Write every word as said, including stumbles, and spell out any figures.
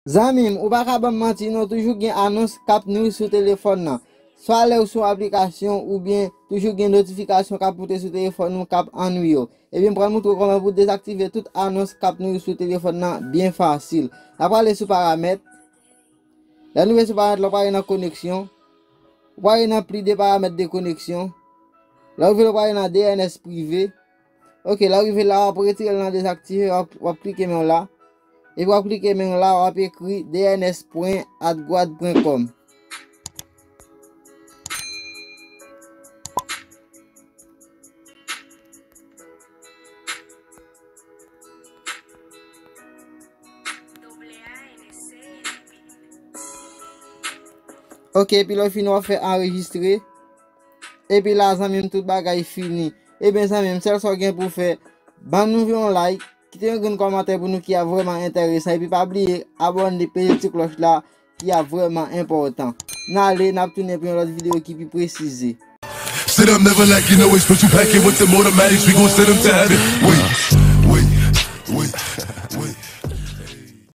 Zanmi m, ou pa ka ban m manti non, toujou gen anons k ap nwi sou telefòn nan. Swa lè ou sou aplikasyon oubyen toujou gen notifikasyon k ap moute sou telefòn ou k ap annwiye w. Ebyen, m pral montre w kòman pou dezaktive tout anons k ap nwi sou telefòn nan byen fasil. N a prale sou paramèt. Lè nou rive sou paramèt la, ou prale nan koneksyon. Ou prale nan pli de paramèt de koneksyon. Lè ou rive la, ou prale nan D N S prive. Ok, lè w rive la, w ap retire l nan dezaktive, w ap, w ap klike men w la. Epi w ap klike men w la, w ap ekri D N S pwen at goad pwen com. Ok, epi lè w fini, w ap fè anrejistre. Epi la, zanmi m, tout bagay fini. Ebyen, zanmi m, sèl sa w gen pou w fè, ban nou yon like, kite yon grenn kòmantè pou nou ki ap vrèman enteresan. Epi pa bliye abòne, peze ti klòch la ki ap vrèman enpòtan. N ale, n ap tounen pou yon lòt videyo ki pi presize. Sit up, never lacking, always put you back in with them automatics. We gon' send them to heaven. Wait,